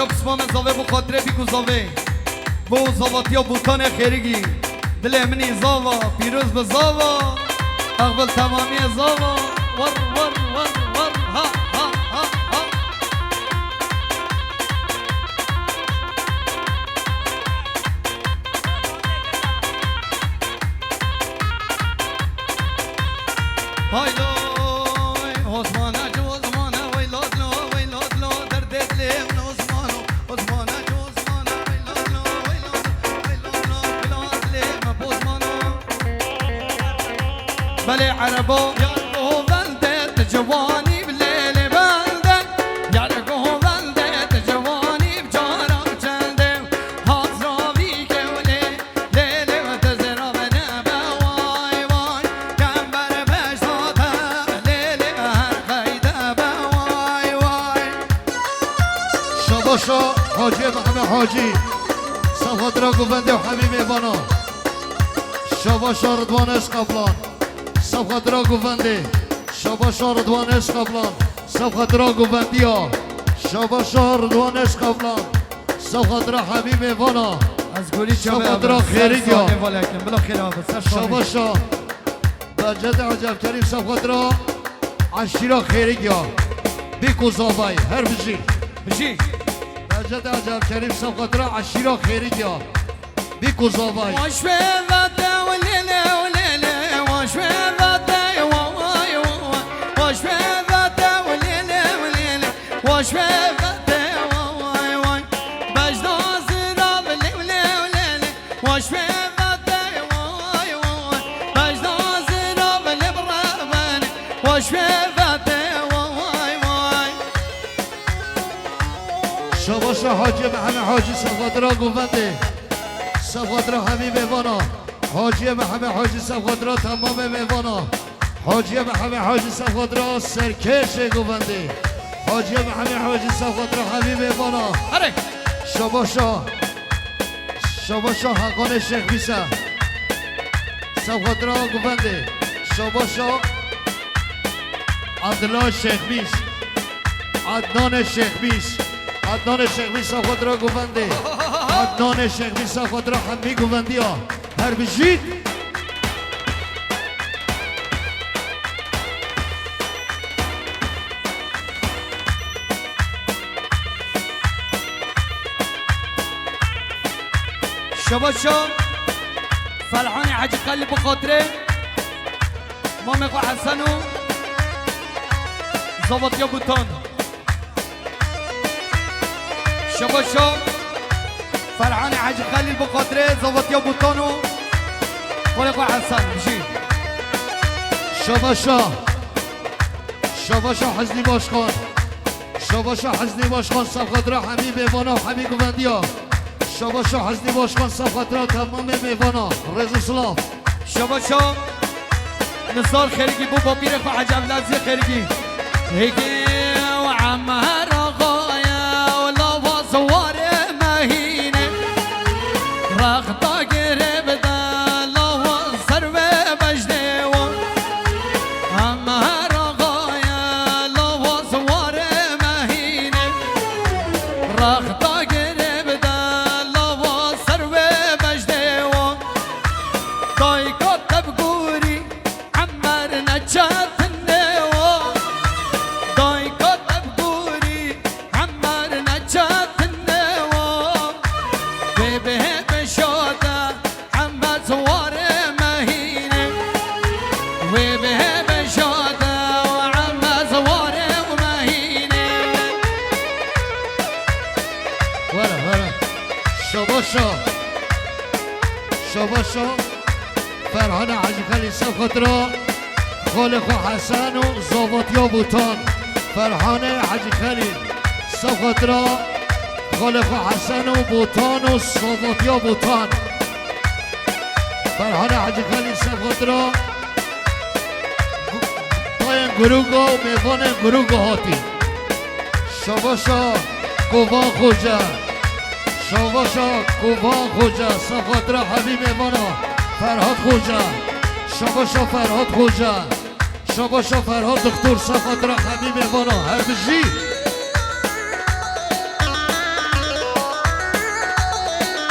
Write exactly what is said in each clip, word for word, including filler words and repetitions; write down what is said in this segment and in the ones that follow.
Pismame zavê bo xatirê bîk û zavê. Bo zavatiya Botanê xêrigî. Dilê min î zava, pîroz bi zava. Eqbil temamiyê zava. War, war, war, war. Ha, ha, ha, ha. Hay loy, Osmane, Osmane, weyladlo, weyladlo, derdê dilê min Osmano, Osmane, Osmane, weyladlo, weyladlo, weyladlo, kula dilê min Osmano. Belê erebo, yar govende, tu ciwanî bi lêlê bende, yar govende, tu ciwanî bi caran çende, hazravî kewlê. Lê, lê, te zêra ve nebe, way, way. Kember beşta te, lê, lê, her qeyde be, way, way. Şabaşa Hacî Mehmet Hacî. Sefxatira govendê û hemî mêvana. Şabaşa Ridwan Eşqeflan. Sefxatira govendê. Şabaşa Ridwan Eşqeflan. Sefxatira govendiya. Şabaşa Ridwan Eşqeflan. Sefxatira hemî mêvana. Ez golî çavê Sefxatira xêrîk ya. Sağ ol, aleyküm. Bila xêr abi, ser şabaşa. Şabaşa. Behcetê Ecevkerîm sefxatira eşîra xêrîk ya. Bîk û zavay, her bijî. Bijî. Behcetê Ecevkerîm sefxatira eşîra xêrîk ya. Bîk û zavay. Waş ve vate, lê, lê, lê, lê, waş ve vate, wa, way, wa, wa. Waş ve vate, lê, lê, lê, lê. Waş ve vate, wa, way, way. Bejda zira, lê, lê, lê, lê. Waş ve vate, wa, way, wa, way. Bejda zira, lê, bra, bene. Waş ve vate, wa, way, way. Şabaşa Hacî Mehemê Hacî sefxatira govendê. Sefxatira hemî mêvana. Hacî Mehemê Hacî sefxatira temamê mêvana. Hacî Mehemê Hacî sefxatira serkêşê govendê. Hacî Mehemê Hacî sefxatira hemî mêvana. Erê. Şabaşa. Şabaşa Heqanê Şêxbîse. Sefxatira govendê. Şabaşa Adila Şêxbîs. Adnanê Şêxbîs. Adnanê Şêxbîs sefxatira govendê. Adnanê Şêxbîs sefxatira hemî govendiya. Her bijît. Şabaşa Ferhanê Hecî Xelîl bi xatirê mamê xwe Hesen û zavatiya Botan. Şabaşa Ferhanê Hecî Xelîl bi xatirê zavatiya Botan û xolê xwe Hesen bijî. Şabaşa. Şabaşa Heznî Başkan. Şabaşa Heznî Başkan sefxatira hemî mêvana û hemî guvendiya. Şabaşa Heznî Başkan sefxatira temamê mêvana. Rêz û silav. Şabaşa Nizar Xêrigî bo bapîrê xwe Hecî Evlaziyê Xêrigî. Hêgê û Emer Axayê û lava ziwarê mehînê. Rexta girê bide lava ser vê bejdê wan. Emer Axayê lava ziwarê mehînê. Rexta girê bide lava ser vê bejdê wan. Dayika te bi gorî Emer neçetin nêwa. Dayika te bi gorî Emer neçetin nêwa. Wê bihê bişade Emer ziwarê mehînê. Wê bihê bişade Emer ziwarê mehînê. Were, were. Şabaşa. Şabaşa. Ferhane Hecî Xelîl sefxatira xalê xwe Hesen û zavatiya Botan. Ferhane Hecî Xelîl sefxatira xalê xwe Hesen û Botan û zavatiya Botan. Ferhane Hecî Xelîl sefxatira tayên guruga û mêvanên guruga hatî. Şabaşa Kovan Xoce. Şabaşa Kovan Xoce. Sefxatira hemî mêvana Ferhat Xoce. Şabaşa Ferhat Xoce. Şabaşa Ferhat Doktor. Sefxatira hemî mêvana. Her bijî.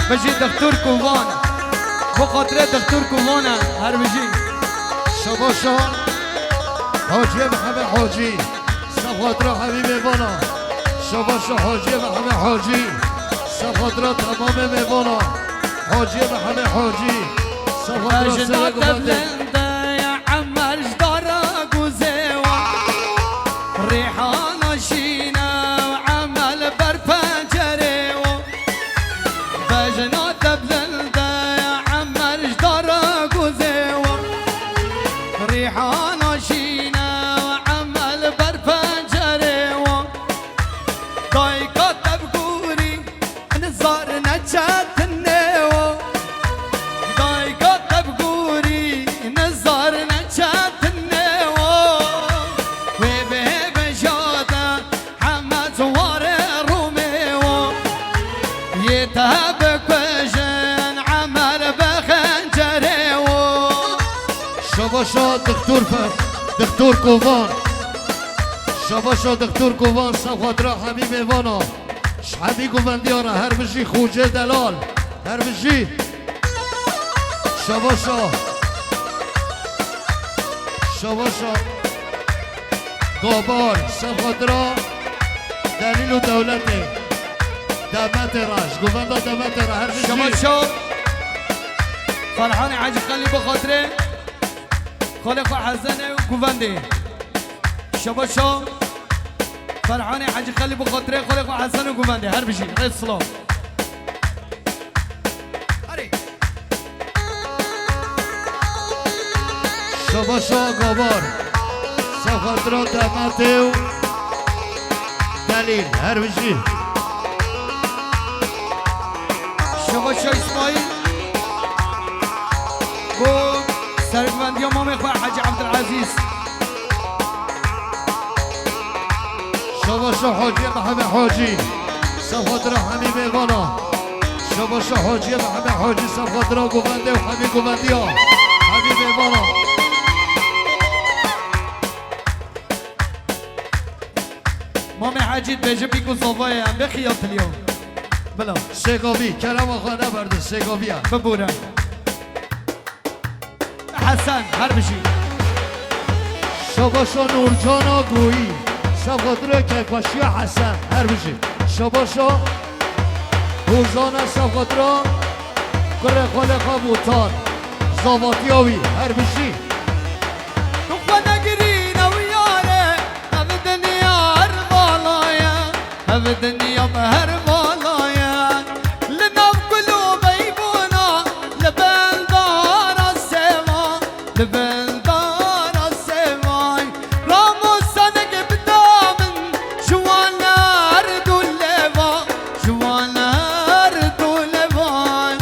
Bijî dixtur Kovan. Bo xatirê dixtur Kovan e. Her bijî. Şabaşa Hacî Mihemed Hacî. Sefatra hemî mêvana. Şabaşa Hacî Mihemed Hacî. Sefatra temamê mêvana. Hacî Mihemed Hacî. Sefatra Bejna serê guvatê. Teblinde ya Emer ji dara guzê wa. Rîhana şîne û Emel ber pencerê wa. Bejna teblinde ya Emer ji dara guzê wa. Rîhana şîne û Emel ber pencerê wa. Dayika te bi gorî nizar neçe tinê wo. Dayika te bi gorî nizar neçe tinê wo. Wê bê bejade heme ciwarê Rûmê wo. Yê te bikujin Emer bi xencerê wo. Şabaşa dixtor fe-, dixtor Kovan. Şabaşa dixtor Kovan, sefatra hemî mêvana. Ji hemî guvendiya re her bijî Xocê Delal. Her bijî. Şabaşa. Şabaşa. Gabar, sefatra Delîl û Dewletê. Demetê re, ji guvenda Demetê re her bijî. Şabaşa. Ferhanê Hecî Xelî bi xatirê xalê xwe Hesenê û guvendê. Şabaşa Ferhanê Hecî Xelî bi xatirê xalê xwe Hesen û guvendê. Her bijî. Rêz silav. Erê. Şabaşa Gabar. Sefatra Demetê û Delîl. Her bijî. Şabaşa Îsmaîl. Bo serguvendiya mamê xwe Hecî Ebdulezîz. Şabaşa Hacî Mihemed Hacî. Sefatra hemî mêvana. Şabaşa Hacî Mihemed Hacî, sefatra guvendê û hemî guvendiya. Hemî mêvana. Mamê Hecî dibêje bîk û zavayê em bê xiyatiliya. Bila. Sêgavî, kerema xwe neberdin, Sêgavî ye. Bibûre. Hesen, her bijî. Şabaşa Nûrcana Goyî, sefatra kêfxweşiya Hesen, her bijî. Şabaşa Hozana, sefatra kurê xalê xwe Botan, zavatiya wî, her bijî. Tu xwe negirîne wî yare, ev dinya her vala ye. Ev dinya bi her vala ye, li nav gul û beybûna, li bin dara sêva, li bin dara sêvay. Ramo senek bida min, ji wan her du lêva, ji wan her du lêvay.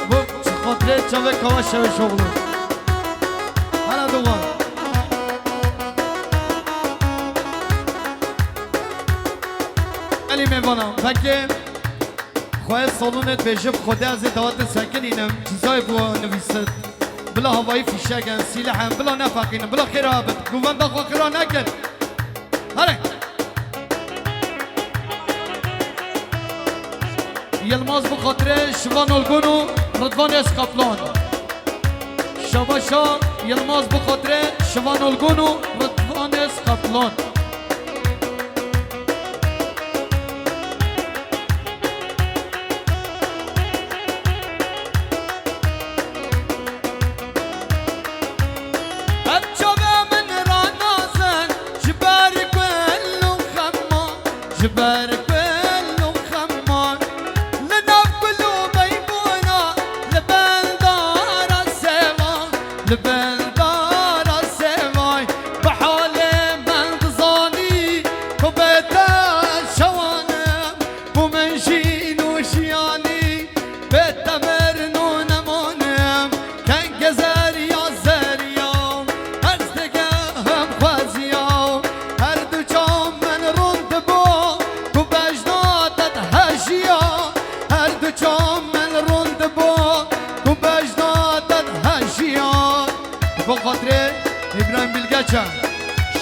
Bu çi xatirê çavê Kava Şeweşoğlu. Hela duwan. Elî mêvana, pekê xwe salonê dibêjim, Xwedê ez ê dawetê sekinînim, cizayê bo nivîsit. Bila havayî fîşek in, sîleh in, bila nefeqînin, bila xêra bit. Guvenda xwe xira nekin. Here. Yilmaz bi xatirê Şivan Olgun û Ridvan Eskaplan. Şabaşa Yilmaz bi xatirê Şivan Olgun û Ridvan Eskaplan. Ev çavê min ranazin ji ber gul û xema, ji ber gul û xema. Li nav gul û beybûna, li bin dara sêva, li bin dara sêvay. Bi halê min dizanî, ku bê te şewan im, ku min jîn û jiyanî bê te mirin û nemanim. Kengê zeriya zeriya, ez digehim xweziya, her du çav min rûn dibo, ku bejna te dihejiya, her du çav min rûn dibo, ku bejna te dihejiya. Bo xatirê Îbrahîm Bilgeç e.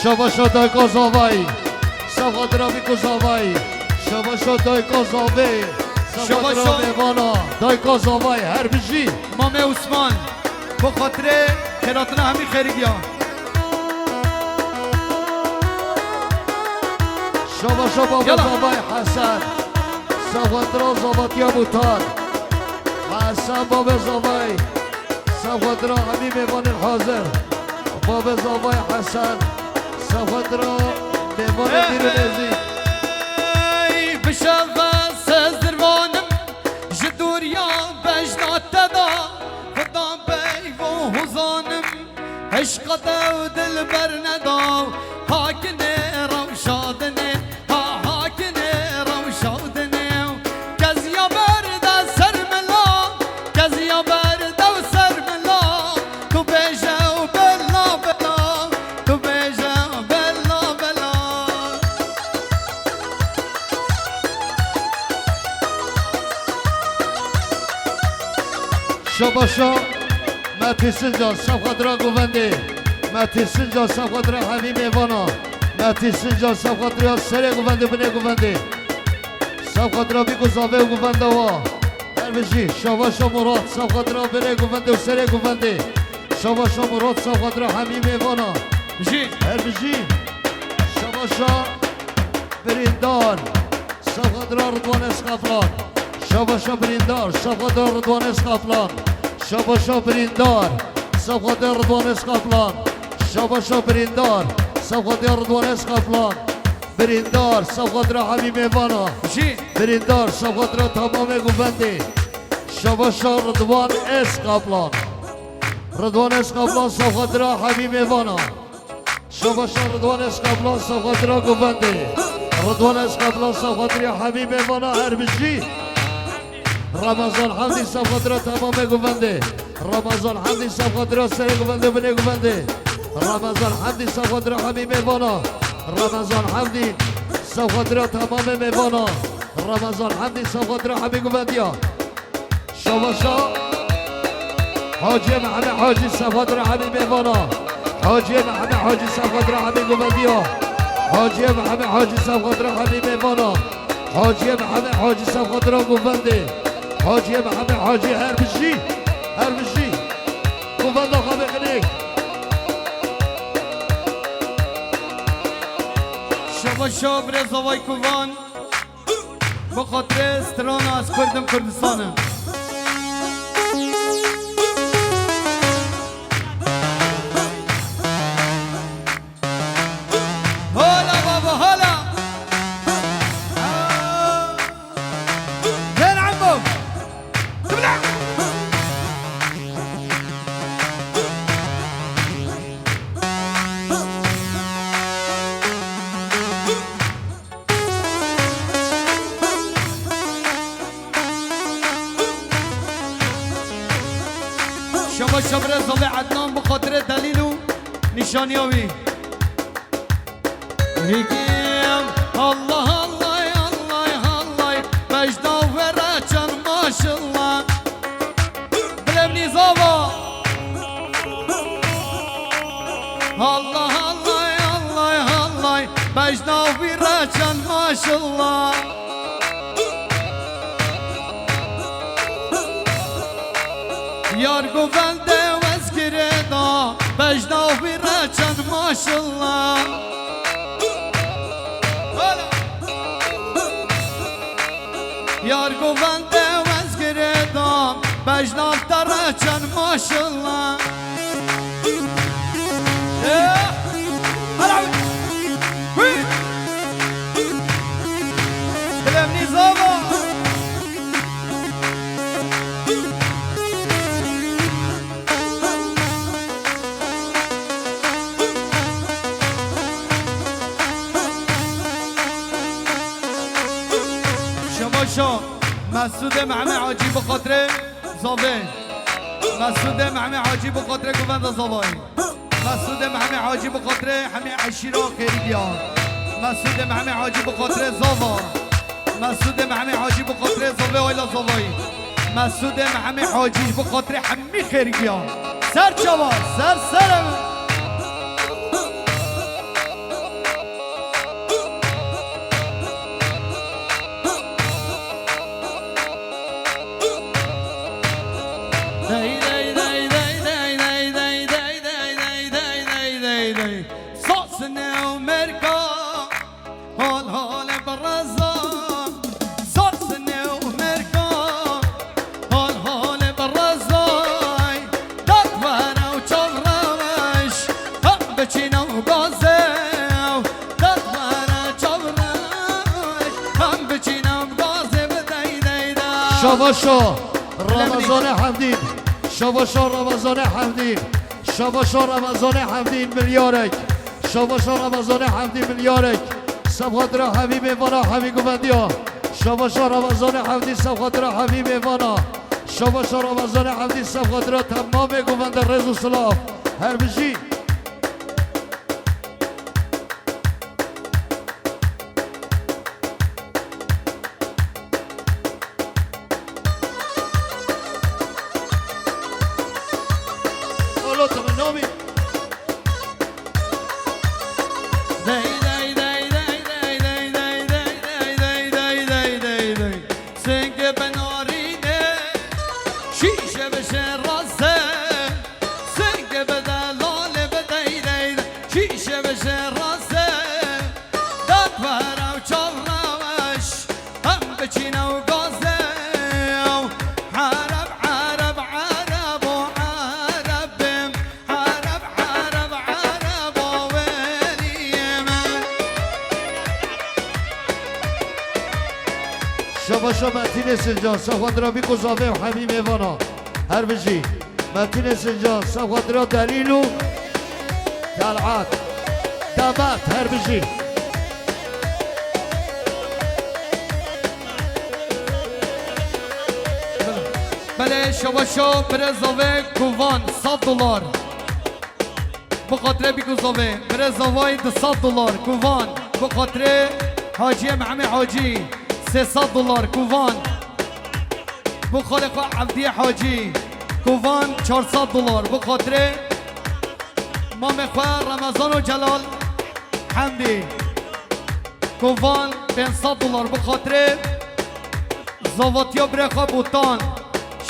Şabaşa dayka zavayî. Sefatra bîk û zavayî. Şabaşa dayka zavê. Şabaş. Xatira mêvana, dayka zavayê, her bijî. Mamê Osman, bi xatirê xêratina hemî xêrî giya. Şabaşa bavê zavayê Hesen. Xatira zavatiya Mutar. Hesen bavê zavayê. Xatira hemî mêvanên hazir. Bavê zavayê Hesen. Xatira mêvanên dîr û nêzîk. Ey, bişeve sezirvanim, ji dûriya bejna te da, Xudan peyv û huzanim, hişqa te û dilber neda, hakinê rewşa dinê, ha, hakinê rewşa dinê. Keziya berde ser mila, keziya berde ser mila, tu bêje û bela bela, tu bêje û bela bela. Şabaşa Metî Sincan, sefxatira govendê. Metî Sincan, sefxatira hemî mêvana. Metî Sincan, sefxatira serê govendê, binê govendê. Sefxatira bîk û zavê û govenda wa. Her bijî, Şabaşa Murat, sefxatira binê govendê û serê govendê. Şabaşa Murat, sefxatira hemî mêvana. Bijî. Her bijî. Şabaşa Birîndar, sefxatira Ridwan Eskaplan. Şabaşa Birîndar, sefxatira Ridwan Eskaplan. Şabaşa Birîndar, sefxatira Ridwan Eskaplan. Şabaşa Birîndar, sefxatira Ridwan Eskaplan. Birîndar, sefxatira hemî mêvana. Jî. Birîndar, sefxatira tamamê govendê. Şabaşa Ridwan Eskaplan. Ridwan Eskaplan, sefxatira hemî mêvana. Şabaşa Ridwan Eskaplan, sefxatira govendê. Ridwan Eskaplan, sefxatira hemî mêvana, her bijî. Ramazan Hemdî, sefxatira tamamê govendê. Ramazan Hemdî, sefxatira serê govendê, binê govendê. Ramazan Hemdî, sefxatira hemî mêvana. Ramazan Hemdî, sefxatira tamamê mêvana. Ramazan Hemdî, sefxatira hemî govendiya. Şabaşa Hacî Mehmet Hacî, sefxatira hemî mêvana. Hacî Mehmet Hacî, sefxatira hemî govendiya. Hacî Mehmet Hacî, sefxatira hemî mêvana. Hacî Mehmet Hacî, sefxatira govendê. Hacî Mehmet Hacî, her bijî, her bijî. Govenda xwe bikinik. Şabaşa birêz avay kovan. Bi xatirê strana Ez Kurd im, Kurdistan im. Hala baba, hala. Gel Ebo. Şabaş şabre zavê Ednan bi xatirê delîl û nîşaniya wî. Hêgêm, Allah, Allah, Allah, Allah, bejna were çend maşallah. Bilevnî zava. Allah, Allah, Allah, Allah, bejna wî re çend maşallah. Yar govende wez girêda, bejna wî re çend maşallah. Yar govende wez girêda, bejna te re çend maşallah. Eh, hala. Wî. Bilevnî zava. Şabaşa Mesûdê Mehmet Hacî bi xatirê zavê. Mesûdê Mehmet Hacî bi xatirê govenda zavayî. Mesûdê Mehmet Hacî bi xatirê hemî eşîra xêrîgiya. Mesûdê Mehmet Hacî bi xatirê zava. Mesûdê Mehmet Hacî bi xatirê zavê ayla zavayî. Mesûdê Mehmet Hacî bi xatirê hemî xêrîgiya. Ser çava, ser ser ev. Şabaşa Ramazanê Hemdîn. Şabaşa Ramazanê Hemdîn. Şabaşa Ramazanê Hemdîn milyarek. Şabaşa Ramazanê Hemdîn milyarek. Seb xatira hemî mêvana, hemî guvendiya. Şabaşa Ramazanê Hemdîn seb xatira hemî mêvana. Şabaşa Ramazanê Hemdîn seb xatira temamê guvende rêz û silav. Her bijî. Alo, tu min namî? Dey, dey, dey, dey. Singê bi narînê, şîşe bi şêrase. Singê bi delalê bi dey, dey, dey. Şîşe bi şêrase. Dad were û çav reweş. Em biçîne û gaze. Ereb, ereb, ereb û ereb im. Ereb, ereb, ereb û welî im. Şabaşa Metînê Sincan, seb xatira Bîk û Zavê û hemî mêvana. Her bijî. Metînê Sincan, seb xatira Delîl û Telhat. Demet, her bijî. Belê, şabaşa birê Zavê Kuvan, sed dolar. Bi xatirê Bîk û Zavê, birê Zavayî du sed dolar, Kuvan. Bi xatirê Haciyê Mehemê Hacî, sê sed dolar, Kuvan. Bo xalê xwe Evdiyê Hacî, Kovan, çar sed dolar. Bo xatirê mamê xwe Remezan û Celal Hemdî, Kovan, pênc sed dolar. Bo xatirê zavatiya birê xwe Botan,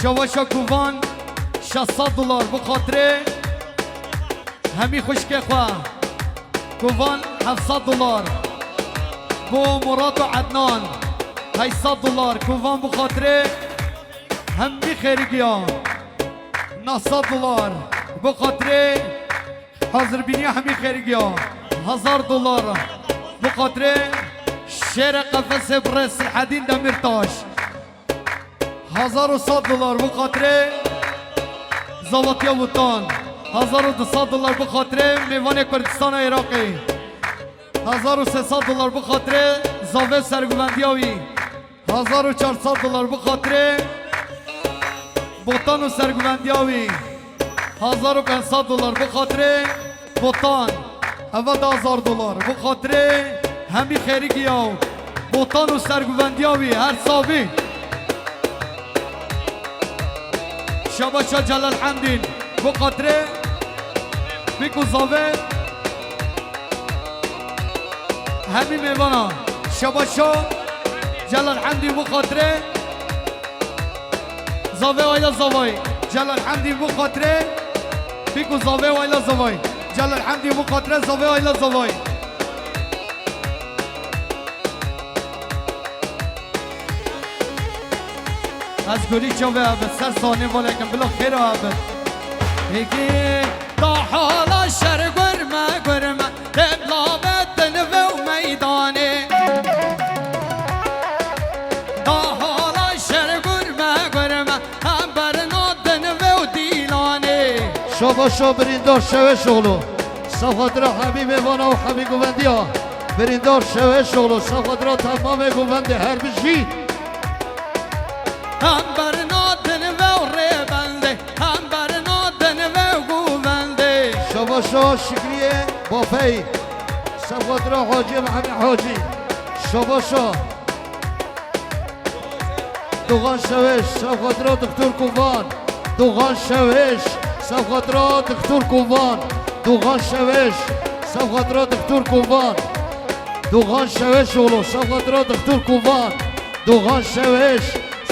Şeweşa Kovan, şeş sed dolar. Bo xatirê hemî xwişkê xwe Kovan, heft sed dolar. Bo Murat û Ednan, heşt sed dolar. Kovan, bo xatirê hemî xêrigiya, neh sed dolar. Bo xatirê hazirbîniya hemî xêrigiya, hezar dolar. Bo xatirê şêrê qefesê birê Silhedîn Demîrtaş, hezar û sed dolar. Bo xatirê zavatiya Botan, hezar û du sed dolar. Bo xatirê mêvanê Kurdistana Iraqê, hezar û sê sed dolar. Bo xatirê zavê serguvendiya wî, hezar û çar sed dolar. Bo xatirê Botan û serguvendiya wî, hezar û pênc sed dolar. Bo xatirê Botan, eve du hezar dolar. Bo xatirê hemî xêrigiya Botan û serguvendiya wî, her sabî. Şebaşa Celal Hemdîn, bo xatirê Bîk û Zavê hemî mêvana. Şebaşa Celal Hemdîn, bo xatirê Zavê Ayla Zavay, Celal Hemdî, bo xatirê Bîk û Zavê Ayla Zavay, Celal Hemdî, bo xatirê Zavê Ayla Zavay. Ez gurî çavê ev, ser sanê valekim, bila xêra ev. Hêgê da hala şer gurme, gurme, tebla be dinve û meydanê. Da hala şer gurme, gurme, hem berna dinve û dîlanê. Şabaşa birîndar Şeweşoğlu. Saf xatira hemî mêvana û hemî guvendiya. Birîndar Şeweşoğlu, saf xatira temamê guvendê, her bijî. Hem berna dinve û rêbendê, hem berna dinve û guvendê. Şabaşa Şikriyê Bafey, saf xatira Hacî Mehemî Hacî. Şabaşa. Doğan Şeweş, saf xatira Doktor Kovan. Doğan Şeweş, saf xatira Doktor Kovan. Doğan Şeweş, saf xatira Doktor Kovan. Doğan Şeweşoğlu, saf xatira Doktor Kovan. Doğan Şeweş,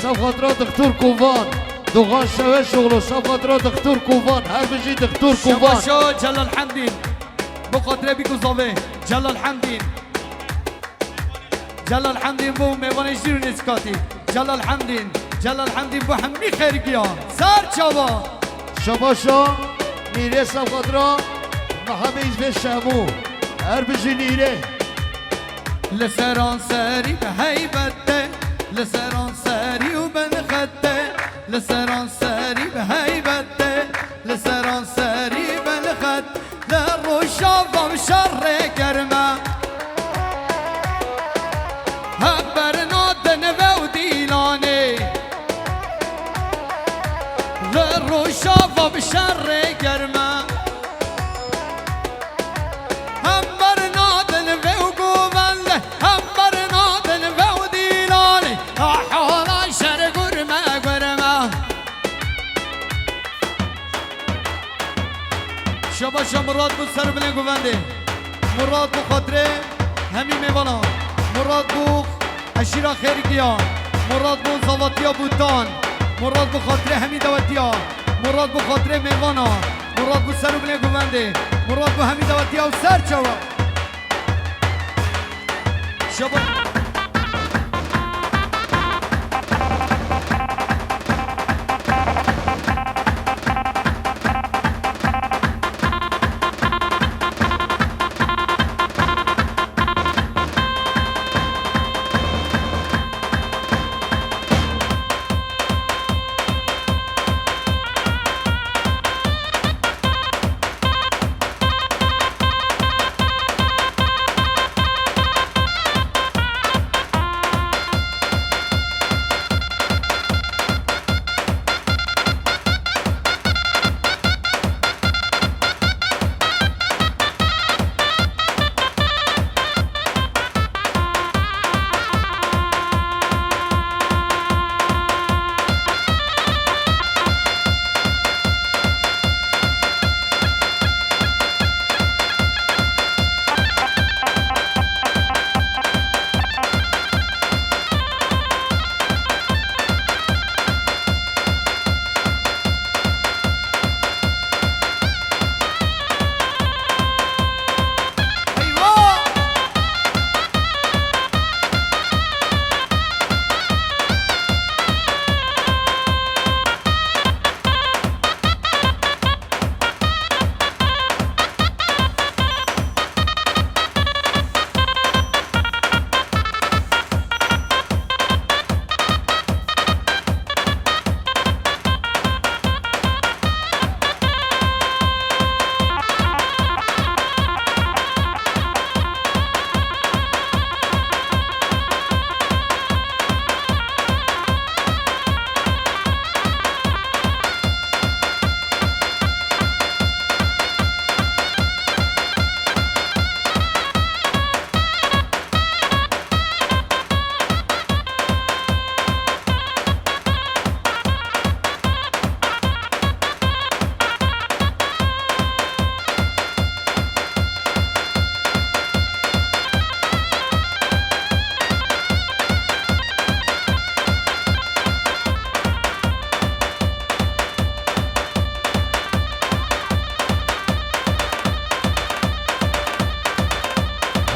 saf xatira Doktor Kovan. Doğan Şeweşoğlu, saf xatira Doktor Kovan. Her bijî Doktor Kovan. Şeweşo Celal Hemdîn. Bo xatirê Bîk û Zavê. Celal Hemdîn. Celal Hemdîn bo mêvanê jîr û nêzîkatî. Celal Hemdîn, Celal Hemdîn bo hemî xêrgiya. Ser çava. Şabaşa Nîrê saf xatira Mehemê Îzvê Şemû. Her bijî Nîrê. Li seran serî bi heybet de, li seran serî û bin xet Li seranserî bi heybet e, li seranserî belxet, li Rojava bi şerê germ e. Hember nadin ve û dîlanê, li Rojava bi şerê germ e. Hember nadin ve û govende, hember nadin ve û dîlanê, a hala şer gurme gurme. Şabaşa Murat bû ser bilên govendê. Murat bû xatirê hemî mêvana. Murat bû eşîra Xêrgiya. Murat bû zavatiya Bûtan. Murat bû xatirê hemî dawetiya. Murat bû xatirê mêvana. Murat bû ser û bilên govendê. Murat bû hemî dawetiya û ser çawa. Şaba-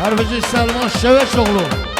Her bijî Selman Şeveşoğlu.